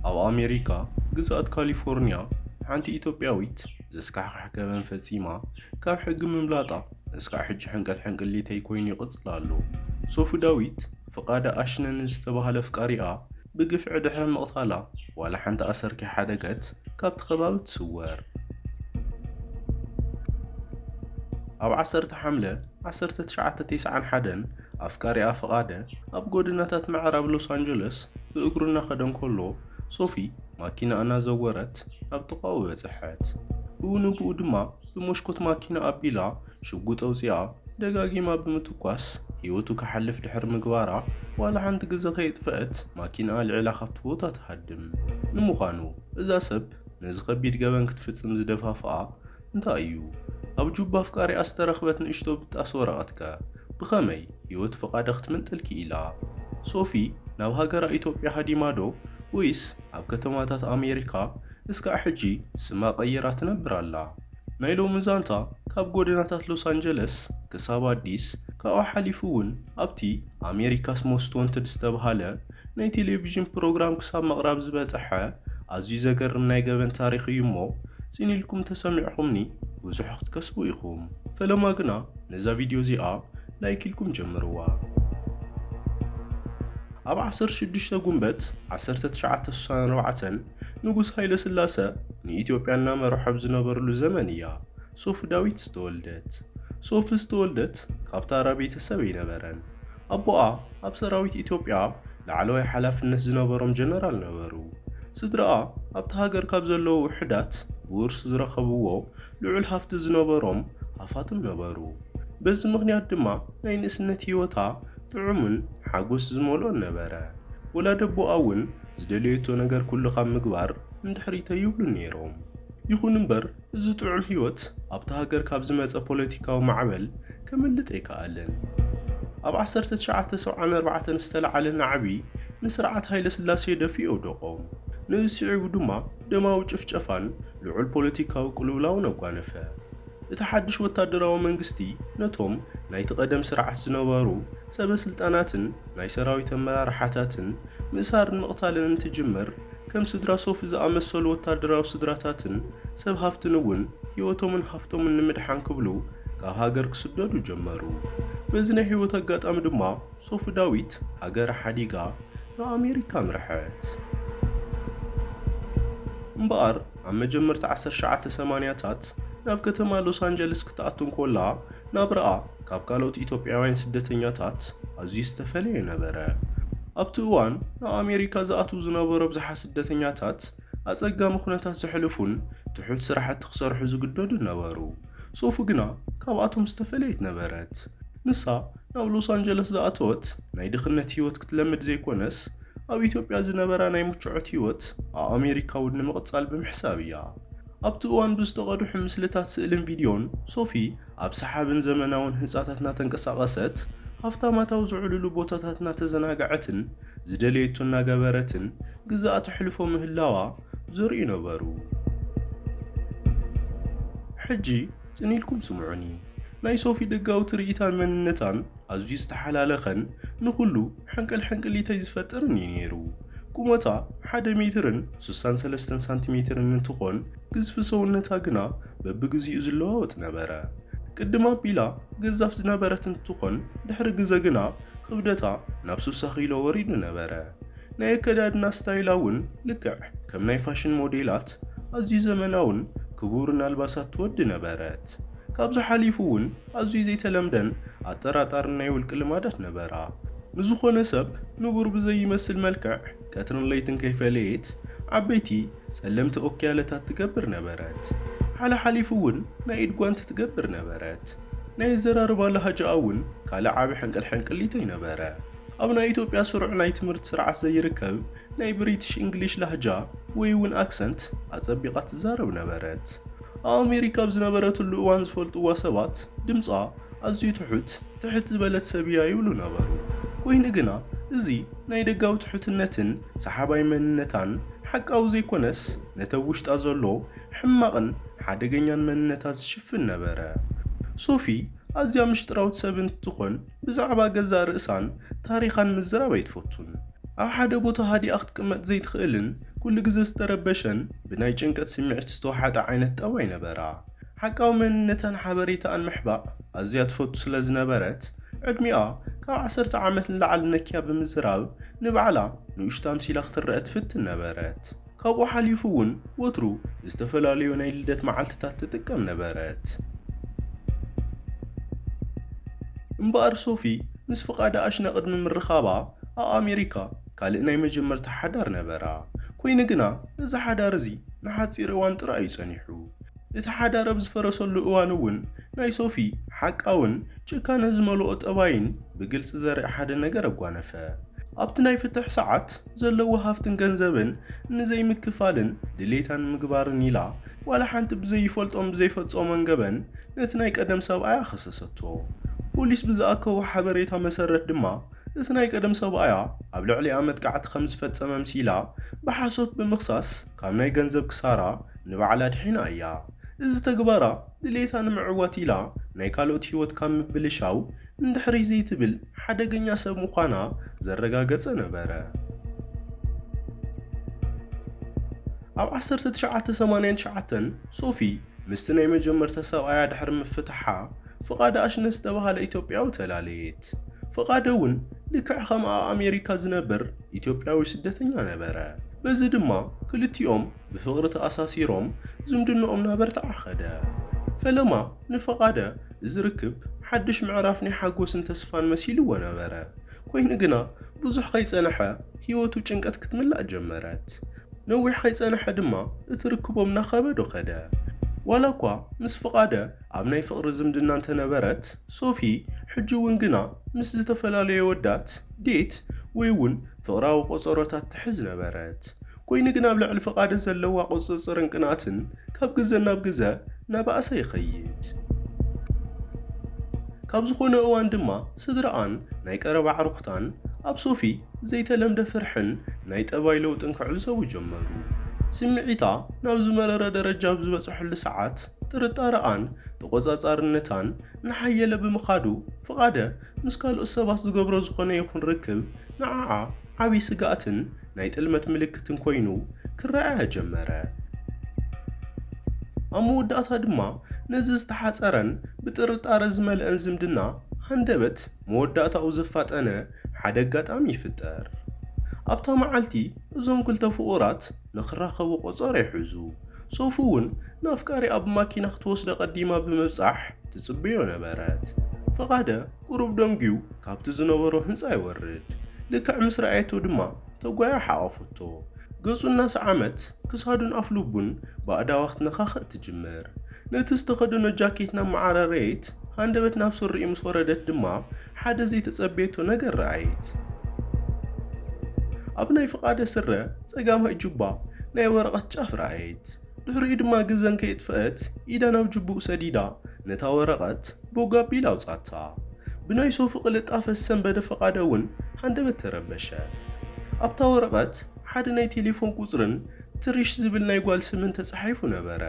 ኣብ ኣሜሪካ ግዝኣት ካሊፎርኒያ ሓንቲ ኢትዮጵያዊት ዘስካሕክሕ ገበን ፈጺማ ካብ ሕጊ ምምላጣ እስካዕ ሕጂ ሕንቅል ሕንቅሊተይ ኮይኑ ይቕጽል ኣሎ። ሶፊ ዳዊት ፍቓደ ኣሽነን ዝተባህለ ኣፍቃሪኣ ብግፍዒ ድሕሪ ምቕታላ ዋላ ሓንቲ ኣሰር ከይሓደገት ካብቲ ከባቢ ትስወር። ኣብ ዓሰርተ ሓምለ ዓሰርተ ትሽዓተ ተስዓን ሓደን ኣፍቃሪኣ ፍቓደ ኣብ ጎደናታት ምዕራብ ሎስ ኣንጀለስ ብእግሩ እናኸደ እንከሎ ሶፊ ማኪና እናዘወረት ናብ ጥቓኡ በጽሐት። ብኡ ንብኡ ድማ ብመስኮት ማኪና ኣቢላ ሽጉጥ ኣውጺኣ ደጋጊማ ብምትኳስ ህይወቱ ክሓልፍ ድሕሪ ምግባራ ዋላ ሓንቲ ግዘ ከየጥፈአት ማኪና ኣልዒላ ካብቲ ቦታ ትሃድም። ንምዃኑ እዛ ሰብ ነዚ ከቢድ ገበን ክትፍጽም ዝደፋፍኣ እንታይ እዩ? ኣብ ጁባ ኣፍቃሪኣ ዝተረኽበት ንእሽቶ ብጣስ ወረቐትከ ብኸመይ ህይወት ፍቓደ ክትምንጥል ክኢላ? ሶፊ ናብ ሃገራ ኢትዮጵያ ሃዲማዶ ወይስ ኣብ ከተማታት ኣሜሪካ እስካዕ ሕጂ ስማ ቀይራ ትነብር ኣላ? ናይ ሎሚ ዛንታ ካብ ጎደናታት ሎስ ኣንጀለስ ክሳብ ኣዲስ፣ ካብኡ ሓሊፉ እውን ኣብቲ ኣሜሪካስ ሞስት ወንትድ ዝተብሃለ ናይ ቴሌቪዥን ፕሮግራም ክሳብ ምቕራብ ዝበጽሐ ኣዝዩ ዘገርም ናይ ገበን ታሪኽ እዩ እሞ፣ ጽን ኢልኩም ተሰሚዕኹምኒ ብዙሕ ክትከስቡ ኢኹም። ፈለማ ግና ነዛ ቪድዮ እዚኣ ላይክ ኢልኩም ጀምርዋ። ኣብ ዓሰርተ ሽዱሽተ ጉንበት ዓሰርተ ትሽዓተ ስሳን ኣርባዕተን ንጉስ ሃይለ ስላሰ ንኢትዮጵያ እናመርሖ ኣብ ዝነበርሉ ዘመን እያ ሶፊ ዳዊት ዝተወልደት። ሶፊ ዝተወልደት ካብ ታራ ቤተሰብ ኣይነበረን። ኣቦኣ ኣብ ሰራዊት ኢትዮጵያ ላዕለዋይ ሓላፍነት ዝነበሮም ጀነራል ነበሩ። ስድራኣ ኣብቲ ሃገር ካብ ዘለዉ ውሑዳት ብውርሲ ዝረኸብዎ ልዑል ሃፍቲ ዝነበሮም ሃፋትም ነበሩ። በዚ ምኽንያት ድማ ናይ ንእስነት ህይወታ ጥዑምን ሓጎስ ዝመልኦን ነበረ። ወላዲ ኣቦኣ እውን ዝደለየቶ ነገር ኩሉ ካብ ምግባር ንድሕሪት ኣይብሉን ነይሮም። ይኹን እምበር፣ እዚ ጥዑም ህይወት ኣብታ ሃገር ካብ ዝመጸ ፖለቲካዊ ማዕበል ከምልጥ ኣይከኣለን። ኣብ ዓሰርተ ትሽዓተ ሰብዓን ኣርባዕተን ዝተለዓለ ናዕቢ ንስርዓት ሃይለ ስላሴ ደፊኡ ኣውደቖ። ነዚ ስዒቡ ድማ ደማዊ ጭፍጨፋን ልዑል ፖለቲካዊ ቅልውላውን ኣጓነፈ። እቲ ሓድሽ ወታደራዊ መንግስቲ ነቶም ናይቲ ቀደም ስርዓት ዝነበሩ ሰበ ስልጣናትን ናይ ሰራዊት ኣመራርሓታትን ምእሳርን ምቕታልን እንትጅምር፣ ከም ስድራ ሶፊ ዝኣመሰሉ ወታደራዊ ስድራታትን ሰብ ሃፍትን እውን ህይወቶምን ሃፍቶምን ንምድሓን ክብሉ ካብ ሃገር ክስደዱ ጀመሩ። በዚ ናይ ህይወት ኣጋጣሚ ድማ ሶፊ ዳዊት ሃገራ ሓዲጋ ናብ ኣሜሪካ ኣምርሐት። እምበኣር ኣብ መጀመርታ ዓሰርተ ትሽዓተ ሰማንያታት ናብ ከተማ ሎስ ኣንጀለስ ክትኣቱ እንኮላ ናብራኣ ካብ ካልኦት ኢትዮጵያውያን ስደተኛታት ኣዝዩ ዝተፈለየ ነበረ። ኣብቲ እዋን ናብ ኣሜሪካ ዝኣትዉ ዝነበሩ ኣብዝሓ ስደተኛታት ኣጸጋሚ ኩነታት ዘሕልፉን ትሑት ስራሕቲ ክሰርሑ ዝግደዱ ነበሩ። ሶፊ ግና ካብኣቶም ዝተፈለየት ነበረት። ንሳ ናብ ሎስ ኣንጀለስ ዝኣተወት ናይ ድኽነት ህይወት ክትለምድ ዘይኮነስ ኣብ ኢትዮጵያ ዝነበራ ናይ ምቹዖት ህይወት ኣብ ኣሜሪካ እውን ንምቕጻል ብምሕሳብ እያ። ኣብቲ እዋን ብዝተቐድሑ ምስልታት ስእልን ቪድዮን ሶፊ ኣብ ሰሓብን ዘመናውን ህንጻታት እናተንቀሳቐሰት ሃፍታማት ኣብ ዝውዕልሉ ቦታታት እናተዘናግዐትን ዝደለየቶ እናገበረትን ግዝኣ ተሕልፎ ምህላዋ ዘርእዩ ነበሩ። ሕጂ ጽን ኢልኩም ስምዑኒ። ናይ ሶፊ ደጋዊ ትርኢታን መንነታን ኣዝዩ ዝተሓላለኸን ንኹሉ ሕንቅል ሕንቅሊተይ ዝፈጥርን እዩ ነይሩ። ቁመታ ሓደ ሜትርን ስሳን ሰለስተን ሳንቲሜትርን እንትኾን ግዝፊ ሰውነታ ግና በብግዚኡ ዝለዋወጥ ነበረ። ቅድም ኣቢላ ገዛፍ ዝነበረት እንትኾን ድሕሪ ግዘ ግና ክብደታ ናብ ስሳ ኪሎ ወሪዱ ነበረ። ናይ ኣከዳድና ስታይላ እውን ልክዕ ከም ናይ ፋሽን ሞዴላት ኣዝዩ ዘመናውን ክቡርን ኣልባሳት ትወዲ ነበረት። ካብዚ ሓሊፉ እውን ኣዝዩ ዘይተለምደን ኣጠራጣርን ናይ ውልቂ ልማዳት ነበራ። ንዝኾነ ሰብ ንቡር ብዘይመስል መልክዕ ቀትርን ለይትን ከይፈለየት ዓበይቲ ጸለምቲ ኦክያለታት ትገብር ነበረት። ሓለሓሊፉ እውን ናይ ኢድ ጓንቲ ትገብር ነበረት። ናይ ኣዘራርባ ላህጃኣ እውን ካልእ ዓቢ ሕንቅል ሕንቅሊተይ ነበረ። ኣብ ናይ ኢትዮጵያ ስሩዕ ናይ ትምህርቲ ስርዓት ዘይርከብ ናይ ብሪቲሽ እንግሊሽ ላህጃ ወይ እውን ኣክሰንት ኣጸቢቓ ትዛረብ ነበረት። ኣብ ኣሜሪካ ኣብ ዝነበረትሉ እዋን ዝፈልጥዋ ሰባት ድምጻ ኣዝዩ ትሑት፣ ትሕት ዝበለት ሰብ እያ ይብሉ ነበሩ። ኮይኑ ግና እዚ ናይ ደጋዊ ትሑትነትን ሰሓባይ መንነታን ሓቃዊ ዘይኮነስ ነቲ ኣብ ውሽጣ ዘሎ ሕማቕን ሓደገኛን መንነታ ዝሽፍን ነበረ። ሶፊ ኣዝያ ምሽጥራዊት ሰብ እንትኾን ብዛዕባ ገዛእ ርእሳን ታሪኻን ምዝራብ ኣይትፈቱን። ኣብ ሓደ ቦታ ሃዲኣ ክትቅመጥ ዘይትኽእልን ኩሉ ግዜ ዝተረበሸን ብናይ ጭንቀት ስምዒት ዝተወሓጠ ዓይነት ጠባይ ነበራ። ሓቃዊ መንነታን ሓበሬታኣን ምሕባእ ኣዝያ ትፈቱ ስለ ዝነበረት፣ ዕድሚኣ ካብ ዓሰርተ ዓመት ንላዕሊ ነኪያ ብምዝራብ ንባዕላ ንኡሽታ ኣምሲላ ክትረአ ትፍትን ነበረት። ካብኡ ሓሊፉ እውን ወትሩ ዝተፈላለዩ ናይ ልደት መዓልትታት ትጥቀም ነበረት። እምበኣር ሶፊ ምስ ፍቓደ ኣሽና ቅድሚ ምርኻባ ኣብ ኣሜሪካ ካልእ ናይ መጀመርታ ሓዳር ነበራ። ኮይኑ ግና እዚ ሓዳር እዚ ንሓጺር እዋን ጥራይ እዩ ጸኒሑ። እቲ ሓዳር ኣብ ዝፈረሰሉ እዋን እውን ናይ ሶፊ ሓቃውን ጭካነ ዝመልኦ ጠባይን ብግልጺ ዘርኢ ሓደ ነገር ኣጓነፈ። ኣብቲ ናይ ፍትሕ ሰዓት ዘለዎ ሃፍትን ገንዘብን ንዘይምክፋልን ድሌታን ምግባርን ኢላ ዋላ ሓንቲ ብዘይፈልጦን ብዘይፈጸሞን ገበን ነቲ ናይ ቀደም ሰብኣያ ከሰሰቶ። ፖሊስ ብዝኣከቦ ሓበሬታ መሰረት ድማ እቲ ናይ ቀደም ሰብኣያ ኣብ ልዕሊኣ መጥቃዕቲ ከም ዝፈጸመ ኣምሲላ ብሓሶት ብምኽሳስ ካብ ናይ ገንዘብ ክሳራ ንባዕላ ድሒና እያ። እዚ ተግባራ ድሌታ ንምዕዋት ኢላ ናይ ካልኦት ህይወት ካብ ምብልሻው ንድሕሪት ዘይትብል ሓደገኛ ሰብ ምዃና ዘረጋገጸ ነበረ። ኣብ ዓሰርተ ትሽዓተ ሰማንያን ትሽዓተን ሶፊ ምስቲ ናይ መጀመርታ ሰብኣያ ድሕሪ ምፍትሓ ፍቓደ ኣሽነ ዝተባህለ ኢትዮጵያዊ ተላለየት። ፍቓደ እውን ልክዕ ከም ኣብ ኣሜሪካ ዝነብር ኢትዮጵያዊ ስደተኛ ነበረ። በዚ ድማ ክልቲኦም ብፍቕሪ ተኣሳሲሮም ዝምድንኦም እናበርትዓ ኸደ። ፈለማ ንፍቓደ እዚ ርክብ ሓድሽ ምዕራፍ ናይ ሓጎስን ተስፋን መሲልዎ ነበረ። ኮይኑ ግና ብዙሕ ከይጸንሐ ህይወቱ ጭንቀት ክትምላእ ጀመረት። ነዊሕ ከይጸንሐ ድማ እቲ ርክቦም እናኸበዶ ከደ። ዋላ እኳ ምስ ፍቓደ ኣብ ናይ ፍቕሪ ዝምድና እንተነበረት፣ ሶፊ ሕጂ እውን ግና ምስ ዝተፈላለየ ወዳት ዴት ወይ እውን ፍቕራዊ ቆጸሮታት ትሕዝ ነበረት። ኮይኑ ግና ኣብ ልዕሊ ፍቓደ ዘለዋ ቁጽጽርን ቅንኣትን ካብ ግዘ ናብ ግዘ እናበኣሰ ይኸይድ። ካብ ዝኾነ እዋን ድማ ስድራኣን ናይ ቀረባ ኣዕሩኽታን ኣብ ሶፊ ዘይተለምደ ፍርሕን ናይ ጠባይ ለውጥን ክዕዘቡ ጀመሩ። ስምዒታ ናብ ዝመረረ ደረጃ ኣብ ዝበጽሐሉ ሰዓት ጥርጣረኣን ተቖጻጻርነታን እናሓየለ ብምኻዱ ፍቓደ ምስ ካልኦት ሰባት ዝገብሮ ዝኾነ ይኹን ርክብ ንዓኣ ዓቢ ስግኣትን ናይ ጥልመት ምልክትን ኮይኑ ክረኣያ ጀመረ። ኣብ መወዳእታ ድማ ነዚ ዝተሓጸረን ብጥርጣረ ዝመልአን ዝምድና ሃንደበት መወዳእታኡ ዘፋጠነ ሓደ ኣጋጣሚ ይፍጠር። ኣብታ መዓልቲ እዞም ክልተ ፍቑራት ንኽራኸቡ ቆጸሮ ይሕዙ። ሶፊ እውን ንኣፍቃሪኣ ብማኪና ክትወስዶ ቀዲማ ብምብጻሕ ትጽበዮ ነበረት። ፍቓደ ቁሩብ ደንጉዩ ካብቲ ዝነበሮ ህንጻ ይወርድ። ልክዕ ምስ ረኣየቶ ድማ ተጓያ ሓቐፈቶ። ገጹ እናሰዓመት ክሳዱን ኣፍልቡን ብኣእዳዋ ክትነኻኽእ ትጅምር። ነቲ ዝተኸደኖ ጃኬት እናመዓራረየት ሃንደበት ናብ ስሪኡ ምስ ወረደት ድማ ሓደ ዘይተጸበየቶ ነገር ረኣየት። ኣብ ናይ ፍቓደ ስረ ጸጋማይ ጁባ ናይ ወረቐት ጫፍ ረኣየት። ድሕሪኡ ድማ ግዘን ከየጥፈአት ኢዳ ናብ ጅቡኡ ሰዲዳ ነታ ወረቐት ቦግ ኣቢላ ኣውጻታ። ብናይ ሶፊ ቅልጣፈ ዝሰንበደ ፍቓደ እውን ሃንደበት ተረበሸ። ኣብታ ወረቐት ሓደ ናይ ቴሌፎን ቁጽርን ትሪሽ ዝብል ናይ ጓል ስምን ተጻሒፉ ነበረ።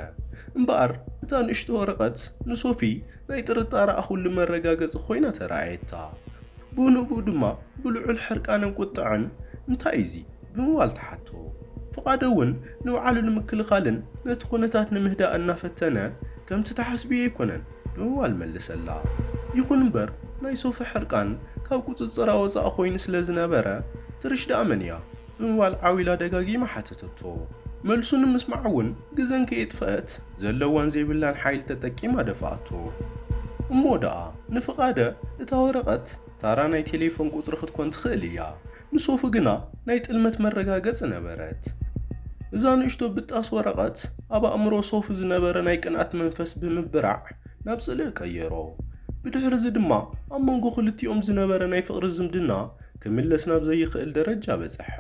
እምበኣር እታ ንእሽቶ ወረቐት ንሶፊ ናይ ጥርጣረኣ ኩሉ መረጋገጺ ኮይና ተረኣየታ። ብኡ ንብኡ ድማ ብልዑል ሕርቃንን ቁጥዐን "እንታይ እዩ እዚ?" ብምባል ተሓቶ። ፍቓደ እውን ንባዕሉ ንምክልኻልን ነቲ ኩነታት ንምህዳእ እናፈተነ "ከምቲ ትሓስብዮ ኣይኮነን" ብምባል መለሰላ። ይኹን እምበር ናይ ሶፊ ሕርቃን ካብ ቁጽጽራ ወጻኢ ኮይኑ ስለ ዝነበረ "ትሪሽ ደኣ መን እያ?" ብምባል ዓው ኢላ ደጋጊማ ሓተተቶ። መልሱ ንምስማዕ እውን ግዘን ከየጥፈአት ዘለዋን ዘይብላን ሓይሊ ተጠቂማ ደፍኣቶ። እሞ ደኣ ንፍቓደ እታ ወረቐት ታራ ናይ ቴሌፎን ቁጽሪ ክትኮን ትኽእል እያ። ንሶፊ ግና ናይ ጥልመት መረጋገጺ ነበረት። እዛ ንእሽቶ ብጣስ ወረቐት ኣብ ኣእምሮ ሶፊ ዝነበረ ናይ ቅንኣት መንፈስ ብምብራዕ ናብ ጽልኢ ቀየሮ። ብድሕሪ እዚ ድማ ኣብ መንጎ ክልቲኦም ዝነበረ ናይ ፍቕሪ ዝምድና ክምለስ ናብ ዘይኽእል ደረጃ በጽሐ።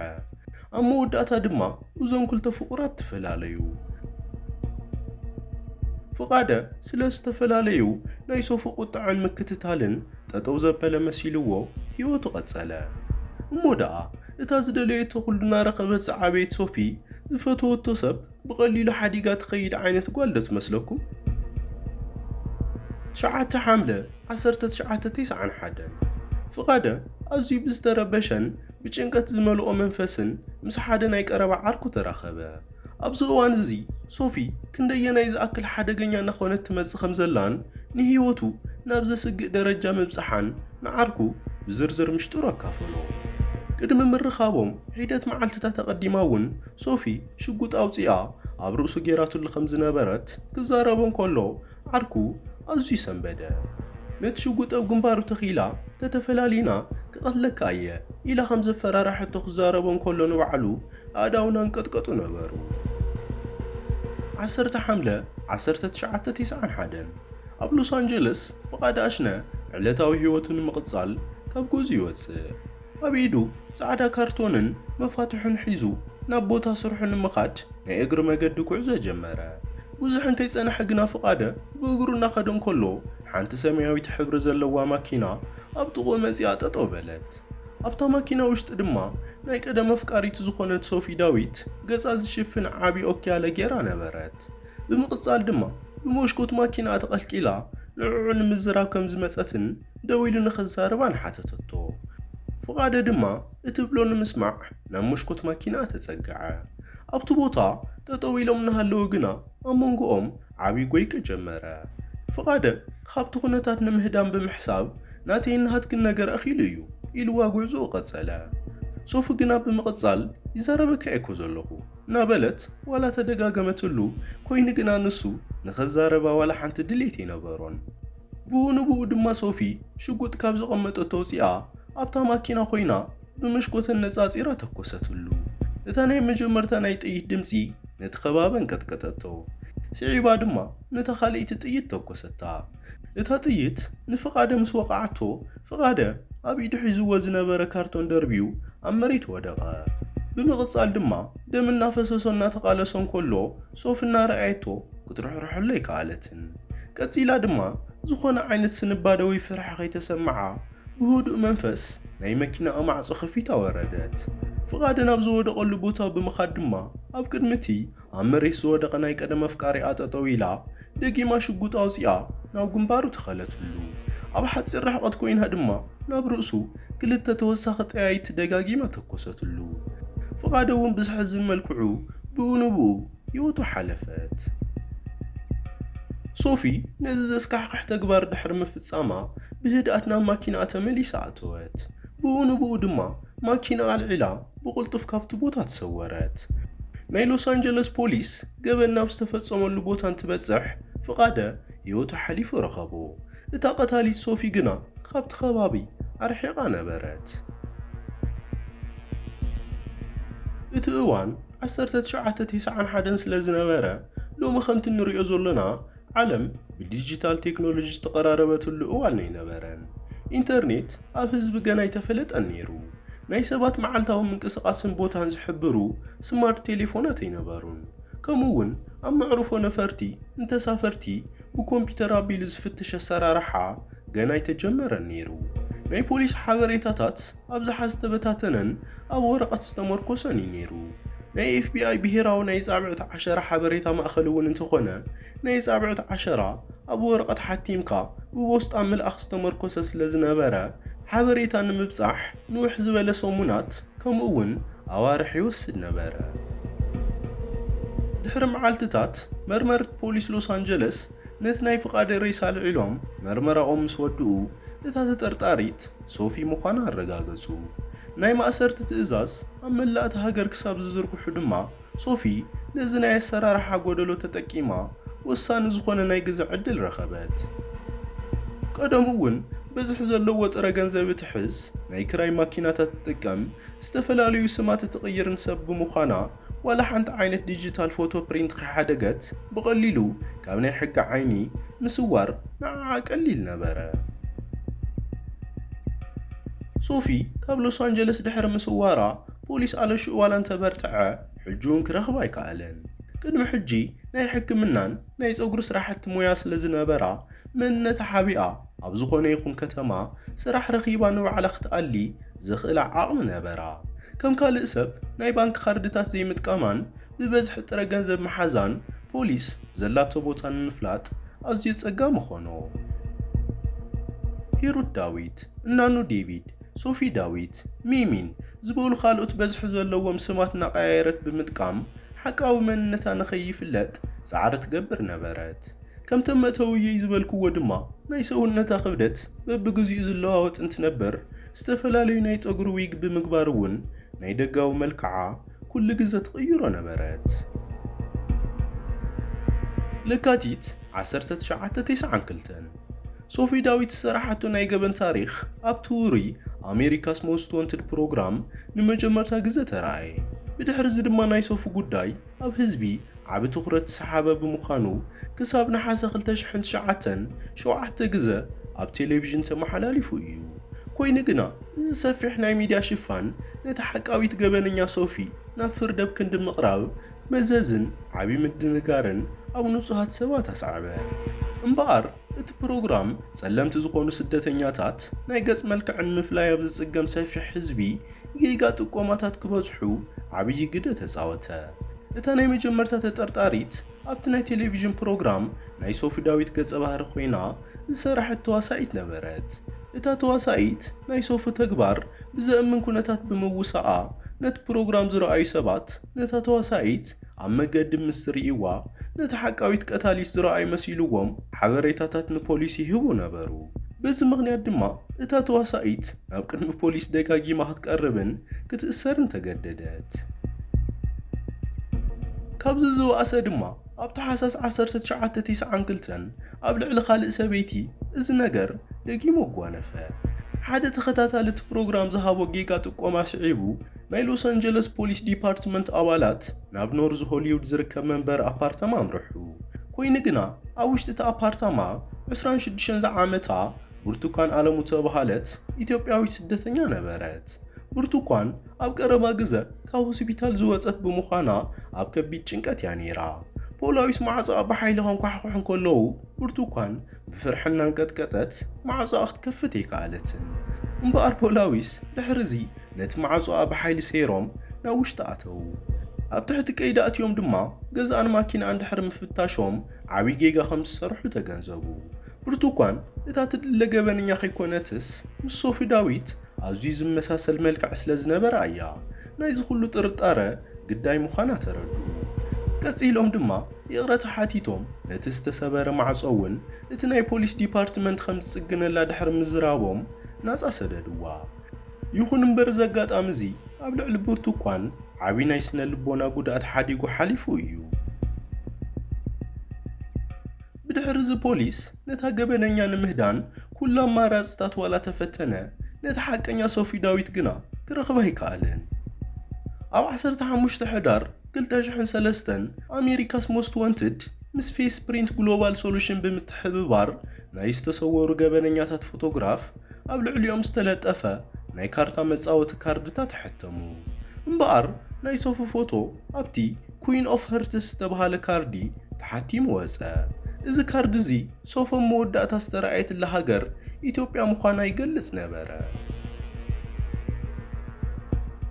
ኣብ መወዳእታ ድማ እዞም ክልተ ፍቑራት ተፈላለዩ። ፍቓደ ስለ ዝተፈላለዩ ናይ ሶፊ ቁጥዐን ምክትታልን ጠጠው ዘበለ መሲልዎ ህይወቱ ቀጸለ። እሞ ደኣ እታ ዝደለየቶ ኩሉ እናረኸበት ዝዓበየት ሶፊ ዝፈተወቶ ሰብ ብቐሊሉ ሓዲጋ ትኸይድ ዓይነት ጓል ዶ ትመስለኩም? ትሽዓተ ሓምለ ዓሰርተ ትሽዓተ ተስዓን ሓደን ፍቓደ ኣዝዩ ብዝተረበሸን ብጭንቀት ዝመልኦ መንፈስን ምስ ሓደ ናይ ቀረባ ዓርኩ ተራኸበ። ኣብዚ እዋን እዚ ሶፊ ክንደየናይ ዝኣክል ሓደገኛ እናኾነት ትመጽእ ከም ዘላን ንህይወቱ ናብ ዘስግእ ደረጃ ምብጽሓን ንዓርኩ ብዝርዝር ምሽጥሩ ኣካፈሎ። ቅድሚ ምርኻቦም ሒደት መዓልትታት ኣቐዲማ እውን ሶፊ ሽጉጥ ኣውጺኣ ኣብ ርእሱ ጌራትሉ ከም ዝነበረት ክዛረቦ እንከሎ ዓርኩ ኣዝዩ ሰንበደ። ነቲ ሽጉጥ ኣብ ግንባሩ ተኺላ፣ "ተተፈላሊና ክቐትለካ እየ" ኢላ ከም ዘፈራርሐቶ ክዛረቦ እንከሎ ንባዕሉ ኣእዳውና እንቀጥቀጡ ነበሩ። ዓሰርተ ሓምለ ዓሰርተ ትሽዓተ ተስዓን ሓደን ኣብ ሎስ ኣንጀለስ ፍቓድ ኣሽነ ዕለታዊ ህይወቱ ንምቕጻል ካብ ገዝኡ ይወጽእ። ኣብ ኢዱ ጻዕዳ ካርቶንን መፋትሑን ሒዙ ናብ ቦታ ስርሑ ንምኻድ ናይ እግሪ መገዲ ጉዕዞ ጀመረ። ብዙሕ እንከይጸንሐ ግና ፍቓደ ብእግሩ እናኸደ እንከሎ ሓንቲ ሰማያዊት ሕብሪ ዘለዋ ማኪና ኣብ ጥቕኡ መጺኣ ጠጠው በለት። ኣብታ ማኪና ውሽጢ ድማ ናይ ቀደም ኣፍቃሪቱ ዝኾነት ሶፊ ዳዊት ገጻ ዝሽፍን ዓቢ ኦኪያለ ጌራ ነበረት። ብምቕጻል ድማ ብመስኮት ማኪና ተቐልቂላ ንዕዑ ንምዝራብ ከም ዝመጸትን ደው ኢሉ ንኸዛርባን ሓተተቶ። ፍቓደ ድማ እትብሎ ንምስማዕ ናብ መስኮት ማኪና ተጸግዐ። ኣብቲ ቦታ ጠጠው ኢሎም እናሃለዉ ግና ኣብ መንጎኦም ዓቢ ጎይቂ ጀመረ። ፍቓደ ካብቲ ኩነታት ንምህዳም ብምሕሳብ፣ "ናተይን ናሃትክን ነገር ኣኺሉ እዩ" ኢልዋ ጉዕዞኡ ቀጸለ። ሶፊ ግና ብምቕጻል "ይዛረበካ እየ እኮ ዘለኹ" እናበለት ዋላ ተደጋገመትሉ፣ ኮይኑ ግና ንሱ ንኸዛረባ ዋላ ሓንቲ ድሌት ኣይነበሮን። ብኡ ንብኡ ድማ ሶፊ ሽጉጥ ካብ ዘቐመጠቶ ኣውጺኣ ኣብታ ማኪና ኮይና ብመሽኮተን ነጻጺራ ተኮሰትሉ። እታ ናይ መጀመርታ ናይ ጥይት ድምጺ ነቲ ከባቢ ኣንቀጥቀጠቶ። ስዒባ ድማ ነታ ካልኣይቲ ጥይት ተኮሰታ። እታ ጥይት ንፍቓደ ምስ ወቕዓቶ፣ ፍቓደ ኣብ ኢዱ ሒዝዎ ዝነበረ ካርቶን ደርብዩ ኣብ መሬት ወደቐ። ብምቕጻል ድማ ደም እናፈሰሶ እናተቓለሶ እንከሎ ሶፊ እናረኣየቶ ክትርሕርሐሉ ኣይከኣለትን። ቀጺላ ድማ ዝኾነ ዓይነት ስንባደ ወይ ፍርሒ ከይተሰምዓ ብህዱእ መንፈስ ናይ መኪናኣ ማዕጾ ከፊታ ወረደት። ፍቓደ ናብ ዝወደቐሉ ቦታ ብምኻድ ድማ ኣብ ቅድሚ እቲ ኣብ መሬት ዝወደቐ ናይ ቀደም ኣፍቃሪኣ ጠጠው ኢላ ደጊማ ሽጉጥ ኣውጺኣ ናብ ግንባሩ ተኸለትሉ። ኣብ ሓጺር ርሕቐት ኮይና ድማ ናብ ርእሱ ክልተ ተወሳኺ ጠያይቲ ደጋጊማ ተኮሰትሉ። ፍቓደ እውን ብዘሕዝን መልክዑ ብኡ ንብኡ ህይወቱ ሓለፈት። ሶፊ ነዚ ዘስካሕክሕ ተግባር ድሕሪ ምፍጻማ ብህድኣት ናብ ማኪናኣ ተመሊሳ ኣተወት። ብኡ ንብኡ ድማ ማኪና ኣልዒላ ብቕልጡፍ ካብቲ ቦታ ተሰወረት። ናይ ሎስ ኣንጀለስ ፖሊስ ገበን ናብ ዝተፈጸመሉ ቦታ እንትበጽሕ ፍቓደ ህይወቱ ሓሊፉ ረኸቦ። እታ ቀታሊት ሶፊ ግና ካብቲ ከባቢ ኣርሒቓ ነበረት። እቲ እዋን ዓሰርተ ትሽዓተ ተስዓን ሓደን ስለ ዝነበረ፣ ሎሚ ከምቲ እንሪኦ ዘሎና ዓለም ብዲጂታል ቴክኖሎጂ ዝተቐራረበትሉ እዋን ኣይነበረን። ኢንተርኔት ኣብ ህዝቢ ገና ኣይተፈለጠን ነይሩ። ናይ ሰባት መዓልታዊ ምንቅስቓስን ቦታን ዝሕብሩ ስማርት ቴሌፎናት ኣይነበሩን። ከምኡ እውን ኣብ መዕርፎ ነፈርቲ ንተሳፈርቲ ብኮምፒውተር ኣቢሉ ዝፍትሽ ኣሰራርሓ ገና ኣይተጀመረን ነይሩ። ናይ ፖሊስ ሓበሬታታት ኣብዝሓ ዝተበታተነን ኣብ ወረቐት ዝተመርኮሰን እዩ ነይሩ። ናይ ኤፍ ቢ ኣይ ብሄራዊ ናይ ጻብዕቲ ዓሸራ ሓበሬታ ማእኸል እውን እንተኾነ፣ ናይ ጻብዕቲ ዓሸራ ኣብ ወረቐት ሓቲምካ ብቦስጣ ምልኣኽ ዝተመርኮሰ ስለ ዝነበረ፣ ሓበሬታ ንምብጻሕ ንውሕ ዝበለ ሰሙናት ከምኡ እውን ኣዋርሕ ይወስድ ነበረ። ድሕሪ መዓልትታት፣ መርመርቲ ፖሊስ ሎስ ኣንጀለስ ነቲ ናይ ፍቓደ ሬሳ ኣልዒሎም መርመራኦም ምስ ወድኡ፣ እታ ተጠርጣሪት ሶፊ ምዃና ኣረጋገጹ። ናይ ማእሰርቲ ትእዛዝ ኣብ መላእ እታ ሃገር ክሳብ ዝዝርግሑ ድማ፣ ሶፊ ነዚ ናይ ኣሰራርሓ ጎደሎ ተጠቂማ ወሳኒ ዝኾነ ናይ ግዘ ዕድል ረኸበት። ቀደሙ እውን ብዝሒ ዘለዎ ጥረ ገንዘብ እትሕዝ፣ ናይ ክራይ ማኪናታት ትጥቀም፣ ዝተፈላለዩ ስማት እትቕይርን ሰብ ብምዃና፣ ዋላ ሓንቲ ዓይነት ዲጂታል ፎቶ ፕሪንት ከይሓደገት ብቐሊሉ ካብ ናይ ሕጊ ዓይኒ ምስዋር ንዓኣ ቀሊል ነበረ። ሶፊ ካብ ሎስ ኣንጀለስ ድሕሪ ምስዋራ፣ ፖሊስ ኣለሽኡ ዋላ እንተበርትዐ፣ ሕጂ እውን ክረኽባ ኣይከኣለን። ቅድሚ ሕጂ ናይ ሕክምናን ናይ ጸጉሪ ስራሕቲ ሞያ ስለ ዝነበራ፣ መንነታ ሓቢኣ ኣብ ዝኾነ ይኹን ከተማ ስራሕ ረኺባ ንባዕላ ክትኣሊ ዘኽእላ ዓቕሚ ነበራ። ከም ካልእ ሰብ ናይ ባንክ ካርድታት ዘይምጥቃማን ብበዝሒ ጥረ ገንዘብ ምሓዛን ፖሊስ ዘላቶ ቦታ ንምፍላጥ ኣዝዩ ጸጋሚ ኾኖ። ሂሩት ዳዊት፣ እናኑ ዴቪድ፣ ሶፊ ዳዊት፣ ሚሚን ዝበሉ ካልኦት በዝሒ ዘለዎም ስማት እናቐያየረት ብምጥቃም ሓቃዊ መንነታ ንኸይፍለጥ ጻዕሪ ትገብር ነበረት። ከምቶም መእተውየይ ዝበልክዎ ድማ ናይ ሰውነታ ክብደት በብግዚኡ ዝለዋወጥ እንትነበር፣ ዝተፈላለዩ ናይ ጸጉሪ ዊግ ብምግባር እውን ናይ ደጋዊ መልክዓ ኩሉ ግዘ ትቕይሮ ነበረት። ለካቲት ዓሰርተ ትሽዓተ ተስዓን ክልተን ሶፊ ዳዊት ዝሰራሓቶ ናይ ገበን ታሪኽ ኣብቲ ውሩይ ኣሜሪካስ ሞስት ወንትድ ፕሮግራም ንመጀመርታ ግዘ ተራእየ። ብድሕሪ እዚ ድማ ናይ ሶፊ ጉዳይ ኣብ ህዝቢ ዓቢ ትኹረት ዝሰሓበ ብምዃኑ፣ ክሳብ ነሓሰ ክልተ ሽሕን ትሽዓተን ሸውዓተ ግዘ ኣብ ቴሌቪዥን ተመሓላሊፉ እዩ። ኮይኑ ግና፣ እዚ ሰፊሕ ናይ ሚድያ ሽፋን ነታ ሓቃዊት ገበነኛ ሶፊ ናብ ፍርድ ኣብ ክንዲ ምቕራብ መዘዝን ዓቢ ምድንጋርን ኣብ ንጹሃት ሰባት ኣስዓበ። እምበኣር፣ እቲ ፕሮግራም ጸለምቲ ዝኾኑ ስደተኛታት ናይ ገጽ መልክዕ ንምፍላይ ኣብ ዝጽገም ሰፊሕ ህዝቢ ጌጋ ጥቆማታት ክበዝሑ ዓብዪ ግደ ተጻወተ። እታ ናይ መጀመርታ ተጠርጣሪት ኣብቲ ናይ ቴሌቪዥን ፕሮግራም ናይ ሶፊ ዳዊት ገጸ ባህሪ ኮይና ዝሰራሐት ተዋሳኢት ነበረት። እታ ተዋሳኢት ናይ ሶፊ ተግባር ብዘእምን ኩነታት ብምውሳኣ፣ ነቲ ፕሮግራም ዝረኣዩ ሰባት ነታ ተዋሳኢት ኣብ መገዲ ምስ ዝርእይዋ፣ ነታ ሓቃዊት ቀታሊት ዝረኣዩ መሲልዎም ሓበሬታታት ንፖሊስ ይህቡ ነበሩ። በዚ ምኽንያት ድማ እታ ተዋሳኢት ናብ ቅድሚ ፖሊስ ደጋጊማ ክትቀርብን ክትእሰርን ተገደደት። ካብዚ ዝበኣሰ ድማ፣ ኣብ ታሕሳስ ዓሰርተ ትሽዓተ ተስዓን ክልተን ኣብ ልዕሊ ካልእ ሰበይቲ እዚ ነገር ደጊሙ ኣጓነፈ። ሓደ ተኸታታሊ እቲ ፕሮግራም ዝሃቦ ጌጋ ጥቆማ ስዒቡ፣ ናይ ሎስ ኣንጀለስ ፖሊስ ዲፓርትመንት ኣባላት ናብ ኖርዝ ሆሊውድ ዝርከብ መንበሪ ኣፓርታማ ኣምርሑ። ኮይኑ ግና፣ ኣብ ውሽጢ እቲ ኣፓርታማ ዕስራን ሽዱሽተን ዝዓመታ ብርቱካን ኣለሙ ተባሃለት ኢትዮጵያዊት ስደተኛ ነበረት። ብርቱኳን ኣብ ቀረባ ግዘ ካብ ሆስፒታል ዝወጸት ብምዃና፣ ኣብ ከቢድ ጭንቀት እያ ነይራ። ፖላዊስ ማዕጾኣ ብሓይሊ ከንኳሕኩሑ እንከለዉ፣ ብርቱኳን ብፍርሒ እናንቀጥቀጠት ማዕጾኣ ክትከፍት ኣይከኣለትን። እምበኣር ፖላዊስ ድሕሪ እዚ ነቲ ማዕጾኣ ብሓይሊ ሰይሮም ናብ ውሽጢ ኣተዉ። ኣብ ትሕቲ ቀይዲ ኣትዮም ድማ ገዛኣን ማኪናኣን ድሕሪ ምፍታሾም ዓቢ ጌጋ ከም ዝሰርሑ ተገንዘቡ። ብርቱኳን እታ ትድለ ገበነኛ ከይኮነትስ ምስ ሶፊ ዳዊት ኣዝዩ ዝመሳሰል መልክዕ ስለ ዝነበራ እያ ናይዚ ኩሉ ጥርጣረ ግዳይ ምዃና ተረድኡ። ቀጺሎም ድማ ይቕረታ ሓቲቶም ነቲ ዝተሰበረ ማዕጾ እውን እቲ ናይ ፖሊስ ዲፓርትመንት ከም ዝጽግነላ ድሕሪ ምዝራቦም ናጻ ሰደድዋ። ይኹን እምበር እዚ ኣጋጣሚ እዚ ኣብ ልዕሊ ብርቱኳን ዓቢ ናይ ስነ ልቦና ጉድኣት ሓዲጉ ሓሊፉ እዩ። ብድሕሪ እዚ ፖሊስ ነታ ገበነኛ ንምህዳን ኩሉ ኣማራጽታት ዋላ ተፈተነ፣ ነቲ ሓቀኛ ሶፊ ዳዊት ግና ክረኽባ ኣይከኣለን። ኣብ ዓሰርተ ሓሙሽተ ሕዳር ክልተ ሽሕን ሰለስተን ኣሜሪካስ ሞስት ወንትድ ምስ ፌስ ስፕሪንት ግሎባል ሶሉሽን ብምትሕብባር ናይ ዝተሰወሩ ገበነኛታት ፎቶግራፍ ኣብ ልዕሊኦም ዝተለጠፈ ናይ ካርታ መጻወቲ ካርድታት ተሐተሙ። እምበኣር ናይ ሶፊ ፎቶ ኣብቲ ኩዊን ኦፍ ሀርትስ ዝተባህለ ካርዲ ተሓቲሙ ወጸ። እዚ ካርዲ እዚ ሶፊ ኣብ መወዳእታ ዝተራእየትላ ሃገር ኢትዮጵያ ምዃና ይገልጽ ነበረ።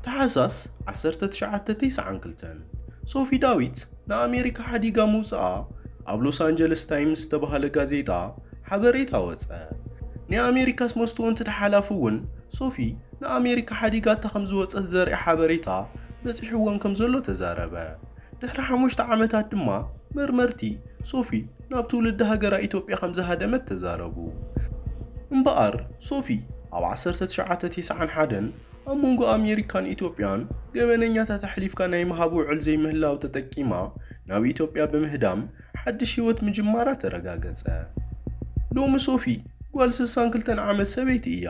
ታሕሳስ ዓሰርተ ትሽዓተ ተስዓን ክልተን ሶፊ ዳዊት ንኣሜሪካ ሓዲጋ ምውጽኣ ኣብ ሎስ ኣንጀለስ ታይምስ ዝተባህለ ጋዜጣ ሓበሬታ ወጸ። ናይ ኣሜሪካስ ሞስት ወንትድ ሓላፊ እውን ሶፊ ንኣሜሪካ ሓዲጋታ ከም ዝወጸት ዘርኢ ሓበሬታ በጺሕዎም ከም ዘሎ ተዛረበ። ድሕሪ ሓሙሽተ ዓመታት ድማ መርመርቲ ሶፊ ናብ ትውልዲ ሃገራ ኢትዮጵያ ከም ዝሃደመት ተዛረቡ። እምበኣር ሶፊ ኣብ ዓሰርተ ትሽዓተ ተስዓን ሓደን ኣብ መንጎ ኣሜሪካን ኢትዮጵያን ገበነኛታት ኣሕሊፍካ ናይ ምሃብ ውዕል ዘይምህላው ተጠቂማ ናብ ኢትዮጵያ ብምህዳም ሓድሽ ህይወት ምጅማራ ተረጋገጸ። ሎሚ ሶፊ ጓል ስሳን ክልተን ዓመት ሰበይቲ እያ።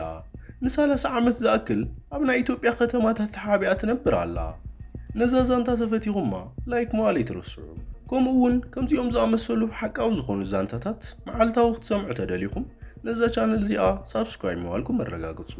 ንሰላሳ ዓመት ዝኣክል ኣብ ናይ ኢትዮጵያ ከተማታት ተሓቢኣ ትነብር ኣላ። ነዛ ዛንታ ተፈቲኹማ ላይክ ምባል ኣይትረስዑ። ከምኡ እውን ከምዚኦም ዝኣመሰሉ ሓቃዊ ዝኾኑ ዛንታታት መዓልታዊ ክትሰምዑ ተደሊኹም ነዛ ቻነል እዚኣ ሳብስክራይብ ምባልኩም ኣረጋግጹ።